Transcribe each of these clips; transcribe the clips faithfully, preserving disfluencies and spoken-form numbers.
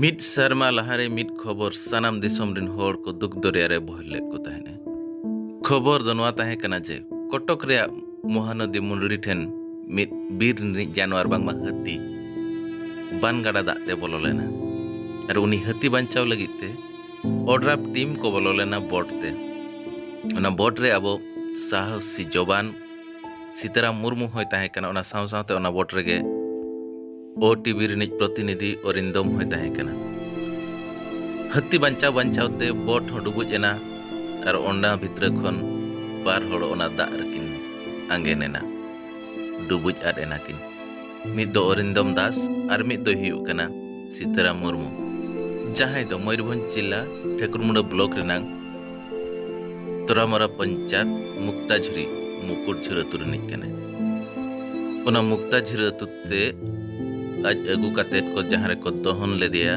ᱢᱤᱫ ᱥᱮᱨᱢᱟ ᱞᱟᱦᱟᱨᱮ ᱢᱤᱫ ᱠᱷᱚᱵᱚᱨ ᱥᱟᱱᱟᱢ ᱫᱤᱥᱚᱢ ᱨᱤᱱ ᱦᱚᱲ ᱠᱚ ᱫᱩᱠ ᱫᱚᱨᱭᱟ ᱨᱮ ᱵᱚᱦᱮᱞ ᱞᱮᱫ ᱠᱚ ᱛᱟᱦᱮᱸᱱᱟ᱾ ᱠᱷᱚᱵᱚᱨ ᱫᱚ ᱱᱚᱣᱟ ᱛᱟᱦᱮᱸ ᱠᱟᱱᱟ ᱡᱮ ᱠᱚᱴᱚᱠ ᱨᱮᱭᱟᱜ ᱢᱚᱦᱟᱱᱚᱫᱤ ᱢᱩᱱᱰᱲᱤ ᱴᱷᱮᱱ ᱢᱤᱫ ᱵᱤᱨ ᱨᱤᱱᱤᱡ ᱡᱟᱱᱣᱟᱨ ᱵᱟᱝᱢᱟ ᱦᱟᱹᱛᱤ ᱵᱟᱱ ᱜᱟᱰᱟ ᱫᱟᱜ ᱛᱮ ᱵᱚᱞᱚ ᱞᱮᱱᱟ᱾ ᱟᱨ ᱩᱱᱤ ᱦᱟᱹᱛᱤ ᱵᱟᱧᱪᱟᱣ ᱞᱟᱹᱜᱤᱫ ᱛᱮ ᱚᱰᱨᱟᱯ ᱴᱤᱢ ᱠᱚ ᱵᱚᱞᱚ ᱞᱮᱱᱟ ᱵᱳᱴ ᱛᱮ᱾ ᱚᱱᱟ ᱵᱳᱴ ᱨᱮ ᱟᱵᱚ ᱥᱟᱦᱚᱥᱤ ᱡᱚᱵᱟᱱ ᱥᱤᱛᱟᱨᱟᱢ ᱢᱩᱨᱢᱩ ᱦᱚᱸᱭ ᱛᱟᱦᱮᱸ ᱠᱟᱱᱟ᱾ ᱚᱱᱟ ᱥᱟᱶ ᱥᱟᱶᱛᱮ ᱚᱱᱟ ᱵᱳᱴ ᱨᱮᱜᱮ ᱳ ᱴᱤᱵᱷᱤ ᱨᱤᱱᱤᱡ ᱯᱨᱚᱛᱤᱱᱤᱫᱷᱤ ᱚᱨᱤᱱᱫᱚᱢ ᱦᱚᱸᱭ ᱛᱟᱦᱮᱸ ᱠᱟᱱᱟ᱾ ᱦᱟᱹᱛᱤ ᱵᱟᱧᱪᱟᱣ ᱵᱟᱧᱪᱟᱣ ᱛᱮ ᱵᱳᱴ ᱦᱚᱸ ᱰᱩᱵᱩᱡ ᱮᱱᱟ ᱟᱨ ᱚᱱᱟ ᱵᱷᱤᱛᱨᱟᱹ ᱠᱷᱚᱱ ᱵᱟᱨ ᱦᱚᱲ ᱚᱱᱟ ᱫᱟᱜ ᱨᱮᱠᱤᱱ ᱟᱸᱜᱮᱱ ᱮᱱᱟ, ᱰᱩᱵᱩᱡ ᱟᱫ ᱮᱱᱟ ᱠᱤᱱ᱾ ᱢᱤᱫ ᱫᱚ ᱚᱨᱤᱱᱫᱚᱢ ᱫᱟᱥ ᱟᱨ ᱢᱤᱫ ᱫᱚᱭ ᱦᱩᱭᱩᱜ ᱠᱟᱱᱟ ᱥᱤᱛᱟᱨᱟᱢ ᱢᱩᱨᱢᱩ, ᱡᱟᱦᱟᱸᱭ ᱫᱚ ᱢᱚᱭᱩᱨᱵᱷᱚᱸᱡᱽ ᱡᱤᱞᱟ ᱴᱷᱮᱠᱩᱨᱢᱩᱸᱰᱟ ᱵᱞᱚᱠ ᱨᱮᱱᱟᱝ ᱛᱚᱨᱟᱢᱟᱨᱟ ᱯᱚᱧᱪᱟᱭᱮᱛ ᱢᱩᱠᱛᱟᱡᱷᱩᱨᱤ ᱢᱩᱠᱩᱴᱡᱷᱩᱨ ᱟᱹᱛᱩ ᱨᱤᱱᱤᱡ ᱠᱟᱱᱟᱭ᱾ ᱚᱱᱟ ᱢᱩᱠᱛᱟᱡᱷᱩᱨᱤ ᱟᱹᱛᱩ ᱛᱮ ᱟᱡ ᱟᱹᱜᱩ ᱠᱟᱛᱮᱫ ᱠᱚ ᱡᱟᱦᱟᱸ ᱨᱮᱠᱚ ᱫᱚᱦᱚᱱ ᱞᱮᱫᱮᱭᱟ,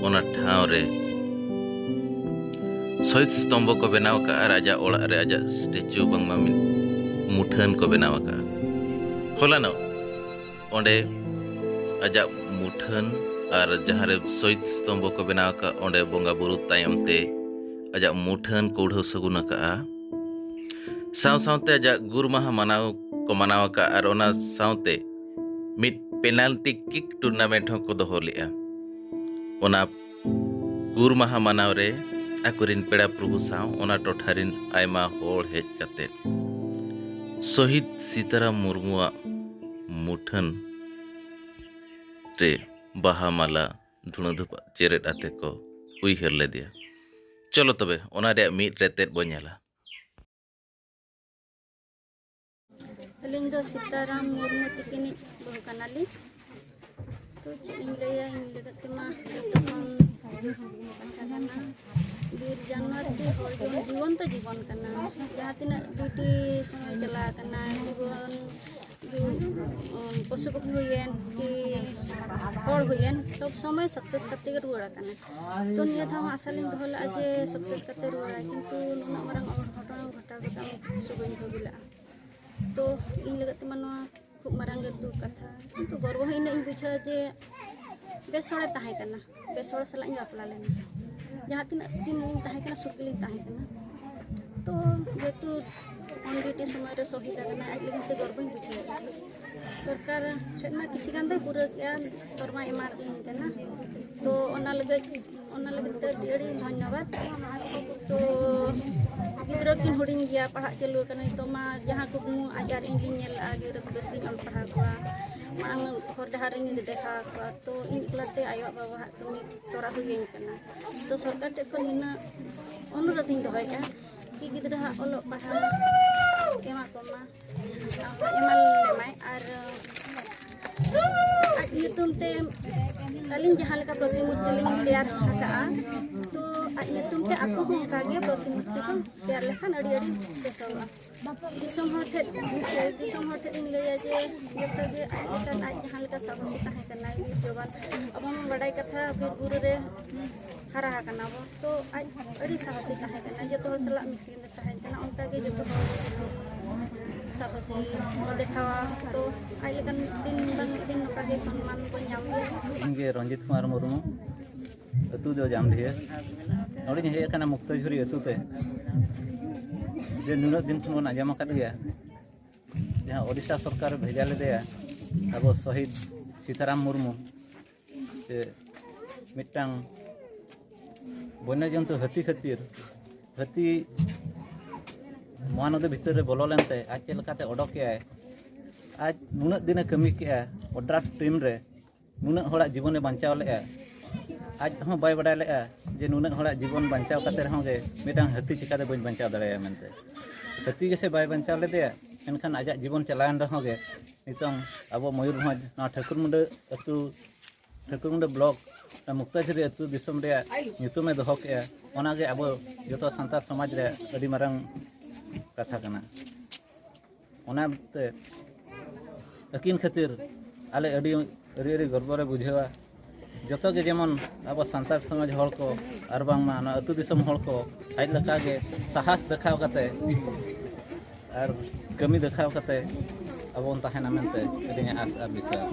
ᱚᱱᱟ ᱴᱷᱟᱶ ᱨᱮ ᱥᱚᱦᱤᱫ ᱥᱛᱚᱢᱵᱷᱚ ᱠᱚ ᱵᱮᱱᱟᱣ ᱟᱠᱟᱫᱼᱟ ᱟᱨ ᱟᱡᱟᱜ ᱚᱲᱟᱜ ᱨᱮ ᱟᱡᱟᱜ ᱥᱴᱮᱪᱩ ᱵᱟᱝᱢᱟ ᱢᱤᱫ ᱢᱩᱴᱷᱟᱹᱱ ᱠᱚ ᱵᱮᱱᱟᱣ ᱟᱠᱟᱫᱼᱟ᱾ ᱦᱚᱞᱟᱱᱚᱜ ᱚᱸᱰᱮ ᱟᱡᱟᱜ ᱢᱩᱴᱷᱟᱹᱱ ᱟᱨ ᱡᱟᱦᱟᱸ ᱨᱮ ᱥᱚᱦᱤᱫ ᱥᱛᱚᱢᱵᱷᱚ ᱠᱚ ᱵᱮᱱᱟᱣ ᱟᱠᱟᱫ, ᱚᱸᱰᱮ ᱵᱚᱸᱜᱟ ᱵᱩᱨᱩ ᱛᱟᱭᱚᱢ ᱛᱮ ᱟᱡᱟᱜ ᱢᱩᱴᱷᱟᱹᱱ ᱠᱚ ᱩᱰᱷᱟᱹᱣ ᱥᱟᱹᱜᱩᱱ ᱟᱠᱟᱫᱼᱟ᱾ ᱥᱟᱶ ᱥᱟᱶᱛᱮ ᱟᱡᱟᱜ ᱜᱩᱨ ᱢᱟᱦᱟ ᱢᱟᱱᱟᱣ ᱠᱚ ᱢᱟᱱᱟᱣ ᱟᱠᱟᱫ ᱟᱨ ᱚᱱᱟ ᱥᱟᱶᱛᱮ ᱢᱤᱫ ᱯᱮᱱᱟᱞᱴᱤ ᱠᱤᱠ ᱴᱩᱨᱱᱟᱢᱮᱱᱴ ᱦᱚᱸᱠᱚ ᱫᱚᱦᱚ ᱞᱮᱫᱼᱟ᱾ ᱚᱱᱟ ᱜᱩᱨ ᱢᱟᱦᱟ ᱢᱟᱱᱟᱣ ᱨᱮ ᱟᱠᱚᱨᱮᱱ ᱯᱮᱲᱟ ᱯᱨᱚᱵᱷᱩ ᱥᱟᱶ ᱚᱱᱟ ᱴᱚᱴᱷᱟ ᱨᱮᱱ ᱟᱭᱢᱟ ᱦᱚᱲ ᱦᱮᱡ ᱠᱟᱛᱮ ᱥᱚᱦᱤᱫ ᱥᱤᱛᱟᱨᱟᱢ ᱢᱩᱨᱢᱩᱣᱟᱜ ᱢᱩᱴᱷᱟᱹᱱ ᱨᱮ ᱵᱟᱦᱟ ᱢᱟᱞᱟ ᱫᱷᱩᱬᱟᱹ ᱫᱷᱩᱯᱟᱹᱜ ᱪᱮᱨᱮᱡ ᱟᱛᱮ ᱠᱚ ᱩᱭᱦᱟᱹᱨ ᱞᱮᱫᱮᱭᱟ᱾ ᱪᱚᱞᱚ ᱛᱚᱵᱮ ᱚᱱᱟ ᱨᱮᱭᱟᱜ ᱢᱤᱫ ᱨᱮᱛᱮᱫ ᱵᱚ ᱧᱮᱞᱟ᱾ ᱟᱹᱞᱤᱧ ᱫᱚ ᱥᱤᱛᱟᱨᱟᱢ ᱢᱩᱨᱢᱩ ᱛᱤᱠᱤᱱᱤᱡ ᱵᱟᱹᱦᱩ ᱠᱟᱱᱟᱞᱤᱧ᱾ ᱛᱚ ᱪᱮᱫ ᱤᱧ ᱞᱟᱹᱭᱟ, ᱤᱧ ᱞᱟᱹᱜᱤᱫ ᱛᱮᱢᱟ ᱡᱚᱛᱚ ᱠᱷᱚᱱ ᱠᱟᱛᱷᱟ ᱠᱟᱱᱟ, ᱵᱤᱨ ᱡᱟᱱᱣᱟᱨ ᱠᱤ ᱦᱚᱲ ᱡᱤᱵᱚᱱ, ᱡᱤᱵᱚᱱ ᱛᱚ ᱡᱤᱵᱚᱱ ᱠᱟᱱᱟ᱾ ᱡᱟᱦᱟᱸ ᱛᱤᱱᱟᱹᱜ ᱰᱤᱭᱩᱴᱤ ᱥᱚᱢᱚᱭ ᱪᱟᱞᱟᱣ ᱠᱟᱱᱟ, ᱡᱤᱵᱚᱱ ᱯᱚᱥᱩ ᱯᱟᱠᱷᱤ ᱦᱩᱭᱮᱱ ᱠᱤ ᱦᱚᱲ ᱦᱩᱭᱮᱱ, ᱥᱚᱵ ᱥᱚᱢᱚᱭ ᱥᱟᱠᱥᱮᱥ ᱠᱟᱛᱮ ᱜᱮ ᱨᱩᱣᱟᱹᱲ ᱟᱠᱟᱱᱟ᱾ ᱛᱚ ᱱᱤᱭᱟᱹ ᱫᱷᱟᱣ ᱦᱚᱸ ᱟᱥᱟ ᱞᱤᱧ ᱫᱚᱦᱚ ᱞᱮᱫᱼᱟ ᱡᱮ ᱥᱟᱠᱥᱮᱥ ᱠᱟᱛᱮ ᱨᱩᱣᱟᱹᱲᱟᱭ, ᱠᱤᱱᱛᱩ ᱱᱩᱱᱟᱹᱜ ᱢᱟᱨᱟᱝ ᱚᱜᱷᱚᱴᱚᱱ ᱜᱷᱚᱴᱟᱣ ᱠᱟᱛᱮ ᱟᱢ ᱛᱤᱥ ᱦᱚᱸ ᱵᱟᱹᱧ ᱵᱷᱟᱹᱵᱤ ᱞᱮᱫᱼᱟ᱾ ᱛᱚ ᱤᱧ ᱞᱟᱹᱜᱤᱫ ᱛᱮᱢᱟ ᱱᱚᱣᱟ ᱠᱷᱩᱵ ᱢᱟᱨᱟᱝ ᱜᱮ ᱫᱩᱠ ᱠᱟᱛᱷᱟ᱾ ᱠᱤᱱᱛᱩ ᱜᱚᱨᱵᱚ ᱦᱚᱸ ᱤᱱᱟᱹᱜ ᱤᱧ ᱵᱩᱡᱷᱟᱹᱣᱟ ᱡᱮ ᱵᱮᱥ ᱦᱚᱲᱮ ᱛᱟᱦᱮᱸ ᱠᱟᱱᱟ, ᱵᱮᱥ ᱦᱚᱲ ᱥᱟᱞᱟᱜ ᱤᱧ ᱵᱟᱯᱞᱟ ᱞᱮᱱᱟ᱾ ᱡᱟᱦᱟᱸ ᱛᱤᱱᱟᱹᱜ ᱫᱤᱱ ᱤᱧ ᱛᱟᱦᱮᱸ ᱠᱟᱱᱟ, ᱥᱩᱠ ᱜᱮᱞᱤᱧ ᱛᱟᱦᱮᱸ ᱠᱟᱱᱟ᱾ ᱛᱚ ᱡᱮᱦᱮᱛᱩ ᱚᱱ ᱰᱤᱭᱩᱴᱤ ᱥᱚᱢᱚᱭ ᱨᱮ ᱥᱚᱦᱤᱫ ᱟᱠᱟᱱᱟᱭ, ᱟᱡ ᱞᱟᱹᱜᱤᱫ ᱛᱮ ᱜᱚᱨᱵᱚᱧ ᱵᱩᱡᱷᱟᱹᱣᱮᱫᱼᱟ᱾ ᱥᱚᱨᱠᱟᱨ ᱴᱷᱮᱱ ᱢᱟ ᱠᱤᱪᱷᱤ ᱜᱟᱱ ᱫᱚᱭ ᱯᱩᱨᱟᱹ ᱠᱮᱜᱼᱟ, ᱫᱚᱨᱢᱟᱭ ᱮᱢᱟᱫᱤᱧ ᱠᱟᱱᱟ᱾ ᱛᱚ ᱚᱱᱟ ᱞᱟᱹᱜᱤᱫ ᱚᱱᱟ ᱞᱟᱹᱜᱤᱫ ᱛᱮ ᱟᱹᱰᱤ ᱟᱹᱰᱤ ᱫᱷᱚᱱᱭᱚᱵᱟᱫ᱾ ᱛᱚ ᱜᱤᱫᱽᱨᱟᱹ ᱠᱤᱱ ᱦᱩᱰᱤᱧ ᱜᱮᱭᱟ, ᱯᱟᱲᱦᱟᱜ ᱪᱟᱹᱞᱩ ᱟᱠᱟᱱᱟ᱾ ᱱᱤᱛᱚᱜ ᱢᱟ ᱡᱟᱦᱟᱸ ᱠᱩᱠᱢᱩ ᱟᱡ ᱟᱨ ᱤᱧ ᱞᱤᱧ ᱧᱮᱞ ᱞᱮᱜᱼᱟ, ᱜᱤᱫᱽᱨᱟᱹ ᱠᱚ ᱵᱮᱥ ᱞᱤᱧ ᱚᱞ ᱯᱟᱲᱦᱟᱣ ᱠᱚᱣᱟ, ᱢᱟᱲᱟᱝ ᱦᱚᱨ ᱰᱟᱦᱟᱨ ᱨᱤᱧ ᱫᱮᱠᱷᱟᱣ ᱠᱚᱣᱟ᱾ ᱛᱚ ᱤᱧ ᱮᱠᱞᱟ ᱛᱮ ᱟᱭᱳ ᱵᱟᱵᱟᱣᱟᱜ ᱠᱟᱹᱢᱤ ᱛᱚᱨᱟᱣ ᱦᱩᱭᱟᱹᱧ ᱠᱟᱱᱟ᱾ ᱛᱚ ᱥᱚᱨᱠᱟᱨ ᱴᱷᱮᱱ ᱠᱷᱚᱱ ᱱᱤᱱᱟᱹᱜ ᱚᱱᱩᱨᱳᱫᱷ ᱤᱧ ᱫᱚᱦᱚᱭᱮᱫᱼᱟ ᱠᱤ ᱜᱤᱫᱽᱨᱟᱹ ᱦᱟᱜ ᱚᱞᱚᱜ ᱯᱟᱲᱦᱟᱣ ᱮᱢᱟ ᱠᱚᱢᱟ, ᱮᱢᱟ ᱞᱮᱢᱟᱭ᱾ ᱟᱨ ᱟᱡ ᱧᱩᱛᱩᱢ ᱛᱮ ᱟᱹᱞᱤᱧ ᱡᱟᱦᱟᱸ ᱞᱮᱠᱟ ᱯᱨᱚᱛᱤᱢᱩᱨᱛᱤ ᱞᱤᱧ ᱛᱮᱭᱟᱨ ᱟᱠᱟᱫᱼᱟ, ᱛᱚ ᱟᱡ ᱧᱩᱛᱩᱢ ᱛᱮ ᱟᱠᱚ ᱦᱚᱸ ᱚᱱᱠᱟ ᱜᱮ ᱯᱨᱚᱛᱤᱢᱩᱨᱛᱤ ᱠᱚ ᱛᱮᱭᱟᱨ ᱞᱮᱠᱷᱟᱱ ᱟᱹᱰᱤ ᱟᱹᱰᱤ ᱵᱮᱥᱚᱜᱼᱟ᱾ ᱫᱤᱥᱚᱢ ᱦᱚᱲ ᱴᱷᱮᱱ, ᱫᱤᱥᱚᱢ ᱦᱚᱲ ᱴᱷᱮᱱ ᱤᱧ ᱞᱟᱹᱭᱟ ᱡᱮ ᱡᱚᱛᱚ ᱜᱮ ᱟᱡ ᱞᱮᱠᱟᱱ, ᱟᱡ ᱡᱟᱦᱟᱸ ᱞᱮᱠᱟ ᱥᱟᱦᱚᱥᱤ ᱛᱟᱦᱮᱸ ᱠᱟᱱᱟᱭ ᱵᱤᱨ ᱡᱚᱣᱟᱱ᱾ ᱟᱵᱚ ᱢᱟ ᱵᱟᱰᱟᱭ ᱠᱟᱛᱷᱟ, ᱵᱤᱨ ᱵᱩᱨᱩ ᱨᱮ ᱦᱟᱨᱟ ᱟᱠᱟᱱᱟ ᱵᱚ, ᱛᱚ ᱟᱡ ᱟᱹᱰᱤ ᱥᱟᱦᱚᱥᱤ ᱛᱟᱦᱮᱸ ᱠᱟᱱᱟᱭ, ᱡᱚᱛᱚ ᱦᱚᱲ ᱥᱟᱞᱟᱜ ᱢᱤᱥᱤ ᱛᱟᱦᱮᱸ ᱠᱟᱱᱟ᱾ ᱚᱱᱠᱟ ᱜᱮ ᱡᱚᱛᱚ ᱦᱚᱲ ᱡᱩᱫᱤ ᱥᱟᱦᱚᱥ ᱵᱚ ᱫᱮᱠᱷᱟᱣᱟ, ᱛᱚ ᱟᱡ ᱞᱮᱠᱟᱱ ᱢᱤᱫ ᱫᱤᱱ ᱵᱟᱝ ᱢᱤᱫ ᱫᱤᱱ ᱱᱚᱝᱠᱟ ᱜᱮ ᱥᱚᱱᱢᱟᱱ ᱵᱚ ᱧᱟᱢ ᱜᱮᱭᱟ᱾ ᱤᱧ ᱜᱮ ᱨᱚᱧᱡᱤᱛ ᱠᱩᱢᱟᱨ ᱢᱩᱨᱢᱩ, ᱟᱹᱛᱩ ᱫᱚ ᱡᱟᱢᱰᱤᱦᱟᱹ᱾ ᱱᱚᱰᱮᱧ ᱦᱮᱡ ᱟᱠᱟᱱᱟ ᱢᱩᱠᱛᱟᱡᱷᱩᱨᱤ ᱟᱹᱛᱩ ᱛᱮ, ᱡᱮ ᱱᱩᱱᱟᱹᱜ ᱫᱤᱱ ᱠᱷᱚᱱ ᱵᱚᱱ ᱟᱸᱡᱚᱢ ᱟᱠᱟᱫ ᱜᱮᱭᱟ, ᱡᱟᱦᱟᱸ ᱳᱰᱤᱥᱟ ᱥᱚᱨᱠᱟᱨᱮ ᱵᱷᱮᱡᱟ ᱞᱮᱫᱮᱭᱟ ᱟᱵᱚ ᱥᱚᱦᱤᱫ ᱥᱤᱛᱟᱨᱟᱢ ᱢᱩᱨᱢᱩ, ᱡᱮ ᱢᱤᱫᱴᱟᱝ ᱵᱚᱱᱱᱚᱡᱚᱱᱛᱩ ᱦᱟᱹᱛᱤ ᱠᱷᱟᱹᱛᱤᱨ, ᱦᱟᱹᱛᱤ ᱢᱚᱦᱟᱱᱚᱫᱤ ᱵᱷᱤᱛᱟᱹᱨ ᱨᱮ ᱵᱚᱞᱚ ᱞᱮᱱᱛᱮ ᱟᱡ ᱪᱮᱫ ᱞᱮᱠᱟᱛᱮ ᱚᱰᱚᱠ ᱠᱮᱜᱼᱟᱭ, ᱟᱡ ᱱᱩᱱᱟᱹᱜ ᱫᱤᱱᱮ ᱠᱟᱹᱢᱤ ᱠᱮᱜᱼᱟ ᱚᱰᱨᱟᱯᱷ ᱴᱤᱢ ᱨᱮ, ᱱᱩᱱᱟᱹᱜ ᱦᱚᱲᱟᱜ ᱡᱤᱵᱚᱱᱮ ᱵᱟᱧᱪᱟᱣ ᱞᱮᱜᱼᱟ᱾ ᱟᱡ ᱦᱚᱸ ᱵᱟᱭ ᱵᱟᱰᱟᱭ ᱞᱮᱜᱼᱟ ᱡᱮ ᱱᱩᱱᱟᱹᱜ ᱦᱚᱲᱟᱜ ᱡᱤᱵᱚᱱ ᱵᱟᱧᱪᱟᱣ ᱠᱟᱛᱮ ᱨᱮᱦᱚᱸ ᱜᱮ ᱢᱤᱫᱴᱟᱝ ᱦᱟᱹᱛᱤ ᱪᱤᱠᱟᱹᱛᱮ ᱵᱟᱹᱧ ᱵᱟᱧᱪᱟᱣ ᱫᱟᱲᱮᱭᱟᱭᱟ ᱢᱮᱱᱛᱮ᱾ ᱦᱟᱹᱛᱤ ᱜᱮᱥᱮ ᱵᱟᱭ ᱵᱟᱧᱪᱟᱣ ᱞᱮᱫᱮᱭᱟ, ᱢᱮᱱᱠᱷᱟᱱ ᱟᱡᱟᱜ ᱡᱤᱵᱚᱱ ᱪᱟᱞᱟᱣᱮᱱ ᱨᱮᱦᱚᱸ ᱜᱮ ᱱᱤᱛᱚᱝ ᱟᱵᱚ ᱢᱚᱭᱩᱨᱵᱷᱚᱸᱡᱽ ᱱᱚᱣᱟ ᱴᱷᱟᱹᱠᱩᱨᱢᱩᱸᱰᱟᱹ ᱟᱹᱛᱩ, ᱴᱷᱟᱹᱠᱩᱨᱢᱩᱸᱰᱟᱹ ᱵᱞᱚᱠ ᱢᱩᱠᱛᱟᱡᱷᱩᱨᱤ ᱟᱹᱛᱩ ᱫᱤᱥᱚᱢ ᱨᱮᱭᱟᱜ ᱧᱩᱛᱩᱢᱮ ᱫᱚᱦᱚ ᱠᱮᱜᱼᱟ᱾ ᱚᱱᱟᱜᱮ ᱟᱵᱚ ᱡᱚᱛᱚ ᱥᱟᱱᱛᱟᱲ ᱥᱚᱢᱟᱡᱽ ᱨᱮ ᱟᱹᱰᱤ ᱢᱟᱨᱟᱝ ᱠᱟᱛᱷᱟ ᱠᱟᱱᱟ᱾ ᱚᱱᱟᱛᱮ ᱟᱹᱠᱤᱱ ᱠᱷᱟᱹᱛᱤᱨ ᱟᱞᱮ ᱟᱹᱰᱤ, ᱟᱹᱰᱤ, ᱟᱹᱰᱤ ᱜᱚᱨᱵᱚ ᱞᱮ ᱵᱩᱡᱷᱟᱹᱣᱟ᱾ ᱡᱚᱛᱚ ᱜᱮ ᱡᱮᱢᱚᱱ ᱟᱵᱚ ᱥᱟᱱᱛᱟᱲ ᱥᱚᱢᱟᱡᱽ ᱦᱚᱲ ᱠᱚ ᱟᱨ ᱵᱟᱝᱢᱟ ᱱᱚᱣᱟ ᱟᱹᱛᱩ ᱫᱤᱥᱚᱢ ᱦᱚᱲ ᱠᱚ ᱟᱡ ᱞᱮᱠᱟᱜᱮ ᱥᱟᱦᱟᱥ ᱫᱮᱠᱷᱟᱣ ᱠᱟᱛᱮ ᱟᱨ ᱠᱟᱹᱢᱤ ᱫᱮᱠᱷᱟᱣ ᱠᱟᱛᱮ ᱟᱵᱚ ᱵᱚᱱ ᱛᱟᱦᱮᱱᱟ ᱢᱮᱱᱛᱮ ᱟᱹᱞᱤᱧᱟᱜ ᱟᱥ ᱟᱨ ᱵᱤᱥᱣᱟᱥ᱾